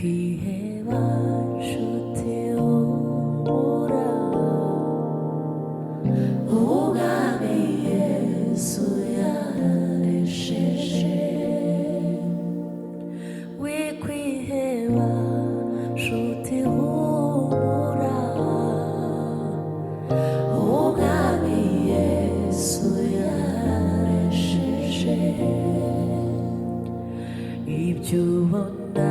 Wikwiheba nshuti humura, Umwami Yesu yaranesheje. Wikwiheba nshuti humura, Umwami Yesu yaranesheje. Ibyo ubona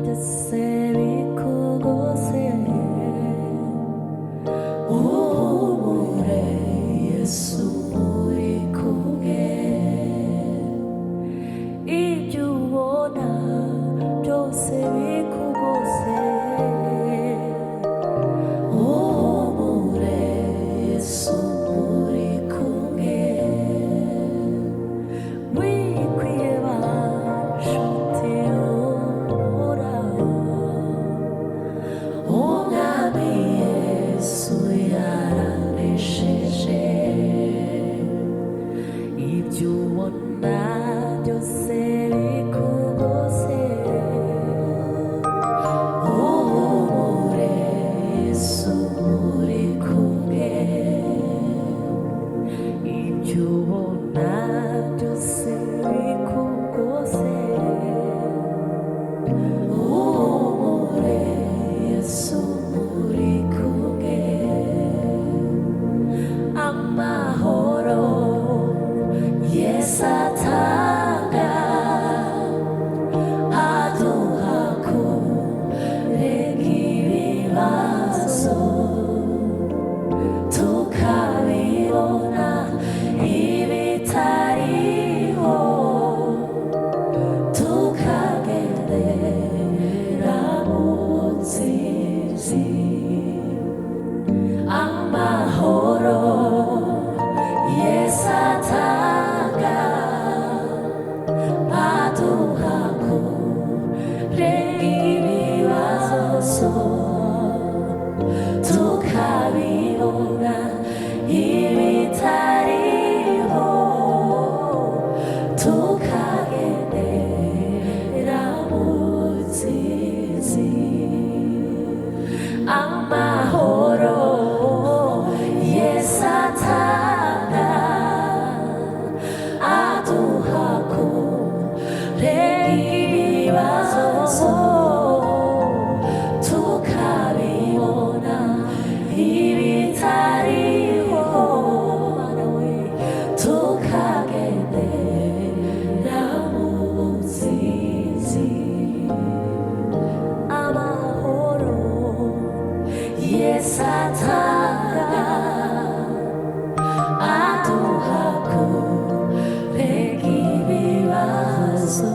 byose bikugose, uhumure, Yesu muri kumwe. Ibyo ubona byose bikugose, uhumure, Yesu muri kumwe. Wikwiheba nshuti humura, Umwami Yesu yaranesheje. Ibyo ubona byose bikugose, uhumure, Yesu muri kumwe. Ibyo ubona byose bikugose, uhumure, Yesu muri kumwe. Amahoro Yesu atanga aduha kureka ibibazo, tukabibona ibitariho, tukagendera mu nzizi. Amahoro Yesu atanga aduha kureka ibibazo, tukabibona ibitariho, tukagendera mu nzizi. Amahoro Yesu atanga aduha kureka ibibazo, tukabibona ibitariho, tukagendera mu nzizi. Amahoro Yesu atanga aduha kureka ibibazo.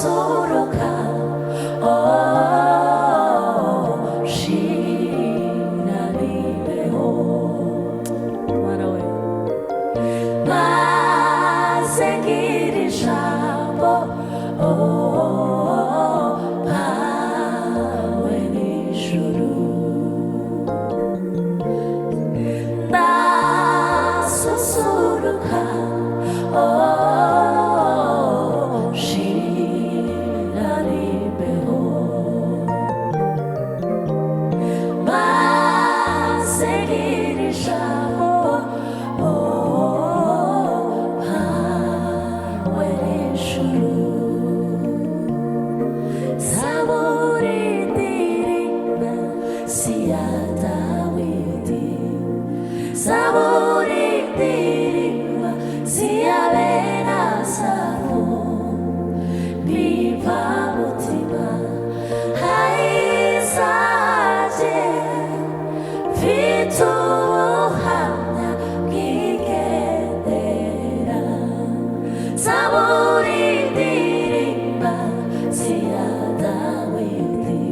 Ndasusuruka, oh, shina bibeho. Mwana we, maze ngira ijambo, oh, mpawe n'ijuru. Ndasusuruka, oh, shina ribeho. Maze ngira ijambo, oh, mpawe n'ijuru. Zaburi ndirimba si iya Dawidi, Zaburi ndirimba si iya bene Asafu, niva mutima hayizaje, mfite ubuhamya bwigendera. Zaburi ndirimba si iya Dawidi,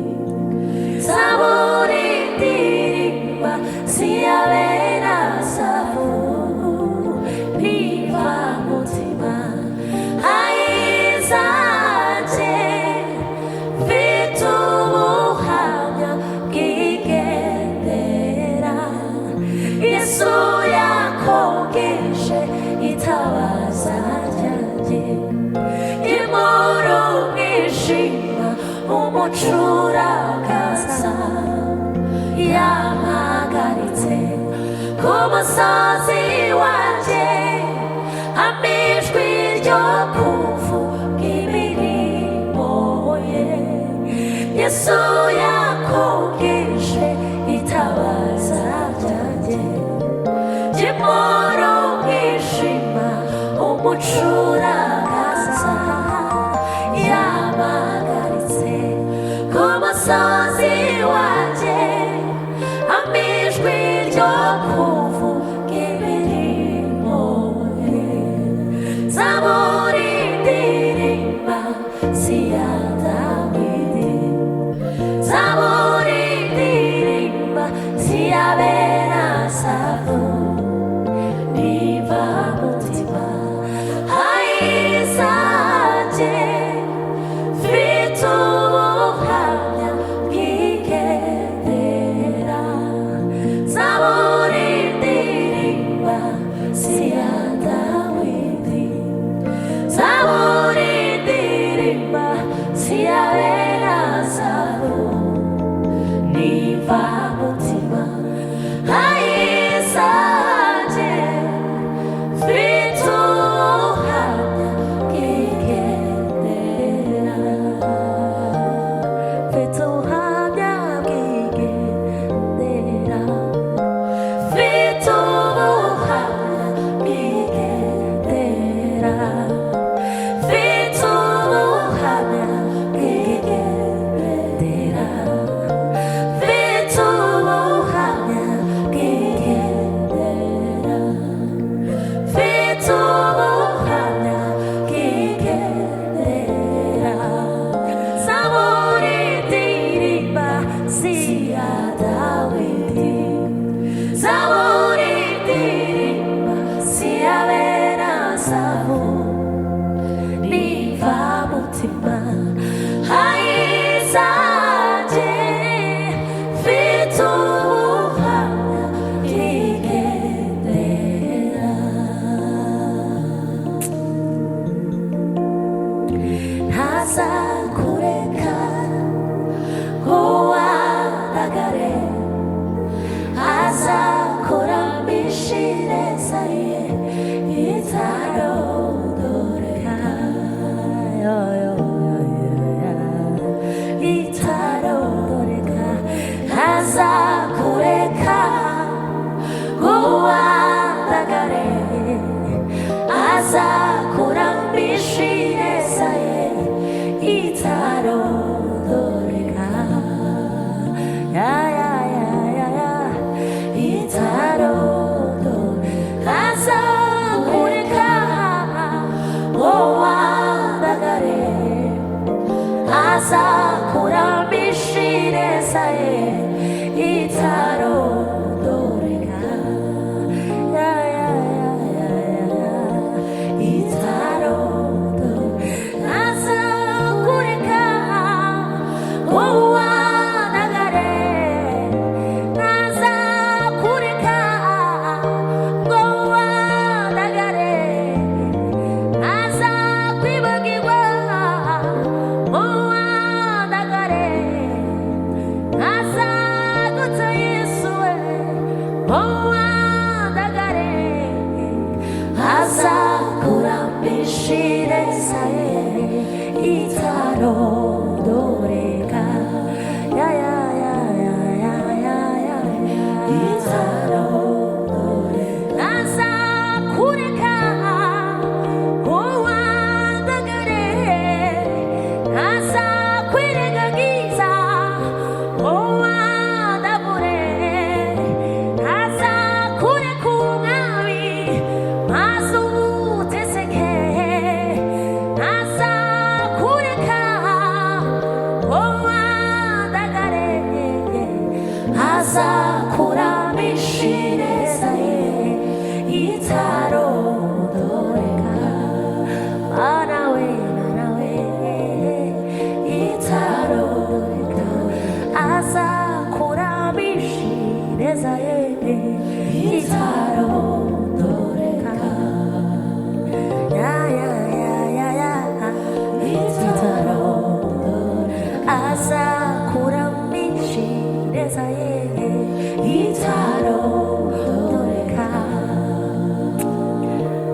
Zaburi ndirimba si iya bene Asafu, niva mutima hayizaje, mfite ubuhamya bwigendera. Yesu yakongeje itabaza ryanjye, imuru umwijima umucuragaza, yampagaritse ku musozi wanjye, amijwi ryo kuvuga imirimo ye. Yesu yakongeje itabaza ryanjye, Jimoro umwijima umucuragaza, yamagaritse ku musozi wanjye, amijwi ryo kuvuga imirimo ye. Zaburi ndirimba si iya Dawidi, Zaburi ndirimba si iya bene Asafu, niva mutima hayizaje, mfite ubuhamya bwigendera. Zaburi ndirimba si iya Dawidi, Zaburi ndirimba si iya bene Asafu, niva mutima hayizaje, mfite ubuhamya bwigendera. Mfite ubuhamya bwigendera. Mfite ubuhamya bwigendera. Mfite ubuhamya bwigendera. Mfite ubuhamya bwigendera. Mfite ubuhamya bwigendera. Zaburi ndirimba si iya Dawidi, Zaburi ndirimba si iya bene Asafu, niva mutima hayizaje, mfite ubuhamya bwigendera. Ntazakureka ngo wandagare, azakuramisha ineza ye itarondoreka, itarondoreka. Ntazakureka ngo wandagare, azakuramisha ineza ye. Azakuramisha ineza ye itarodoreka. Ya, ya, ya, ya, ya, itarodoreka. Azakureka ngo wandagare, ntazakureka ngo wandagare, ntazakwibagirwa ngo wandagare, ntazaguta Yesu we ngo wandagare, azakuramisha ineza ye itarodoreka. Ya, ya, ya, ya, ya, ya, ya, itarodoreka. Ntazakureka ngo wandagare, ntazakwirengagiza ngo wandavure, ntazakureka umwami maze ubuteseke, ntazakureka ngo wandagare, azakuramisha ineza ye itarodoreka. Mana we, Mana we, itarodoreka. Azakuramisha ineza ye itarodoreka. Ya, ya, ya, ya, ya, itarodoreka. Azakuramisha ineza ye itarodoreka.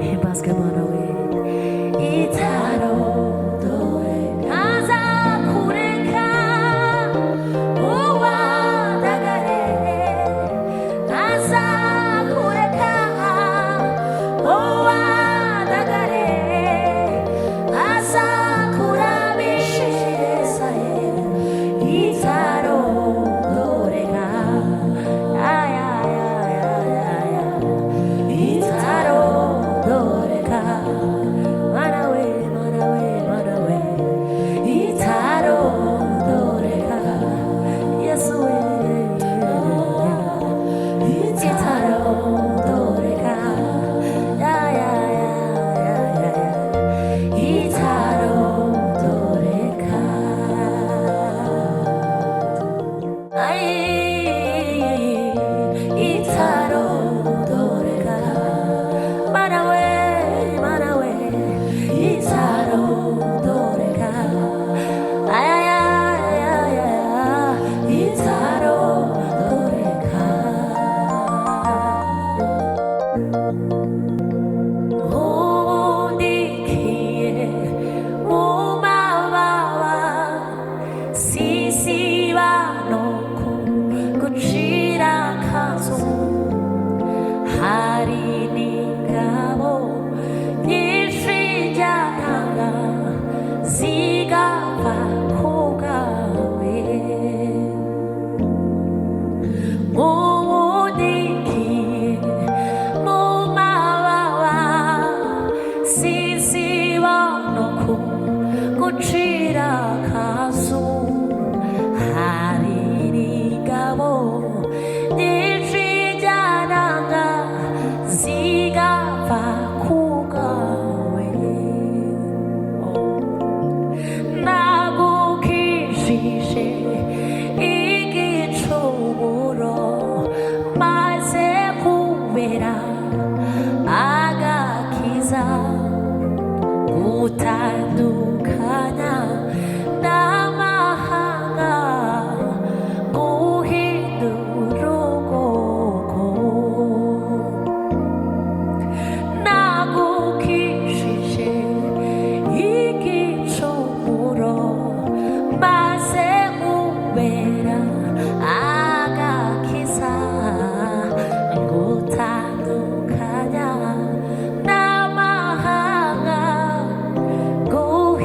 Himbazwe Mana we, itarodoreka. Azakureka uwandagare, ntazakureka uwandagare, azakuramisha ineza ye itarodoreka. Ya, ya, ya, ya, ya, ya, itarodoreka. Mana we, Mana we, Mana we, itarodoreka. Yesu we, itarodoreka. Ya, ya, ya, ya, ya, ya, itarodoreka. Ay, itarodoreka. Mana we, Mana we, itarodoreka. Ay, ay, ay, ay, ay, itarodoreka. Ubundikiye mu mababa, sisiba no kugucira akazu, hari n'ingabo nyinshi jyanaga zigapfa ku bwawe. Ubundikiye mu mababa, sisiba no kugucira akazu, hari n'ingabo nyinshi jyanaga zigapfa ku bwawe. Nagukijije igicumuro, maze kubera agakiza, gutandukanya n'amahanga, guhindura ubwoko. Nagukijije igicumuro, maze kubera agakiza, gutandukanya n'amahanga, guhindura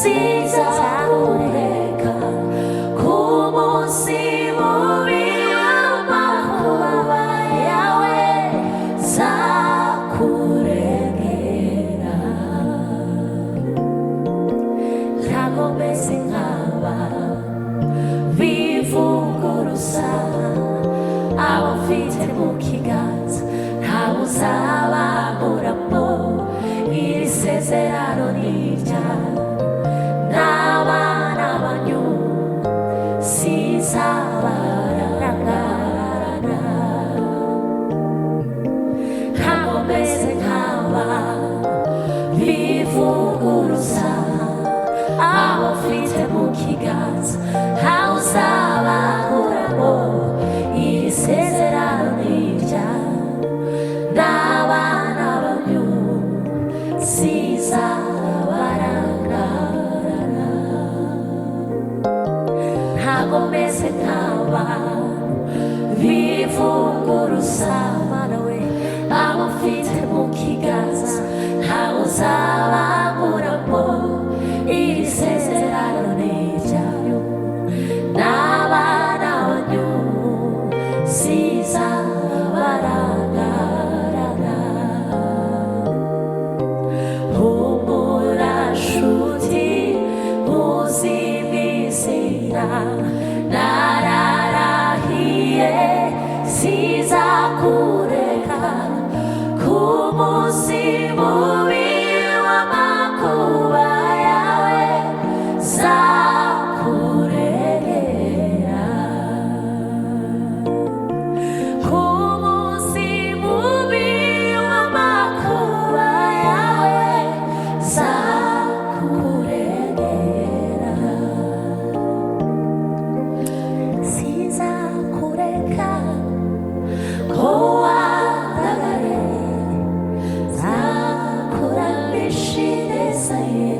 Sizakureka ku munsi mubi w'amakuba yawe, nzakurengera. Ntabwo meze nk'aba bivuguruza, abo mfite mu kiganza ntawe uzababuramo. Iri sezerano ni iryanyu n'abana banyu, sizabarangarana. Ntabwo meze nk'aba bivuguruza, abo mfite mu kiganza ntawe uzabakuramo. Iri sezerano ni iryanyu n'abana banyu, sizabarangarana. Ntabwo meze nk'abantu bivuguruza, Mana we, abo mfite mu kiganza ntawe uzabakuramo. Iri sezerano ni iryanyu n'abana banyu, sizabarangarana. Humura nshuti, uzimizina, nararahiye sizakureka ku munsi mubi w'amakuba yawe, nzakurengera. Ku munsi mubi w'amakuba yawe, nzakurengera. Sizakureka ko wandagare, nzakuramisha ineza ye.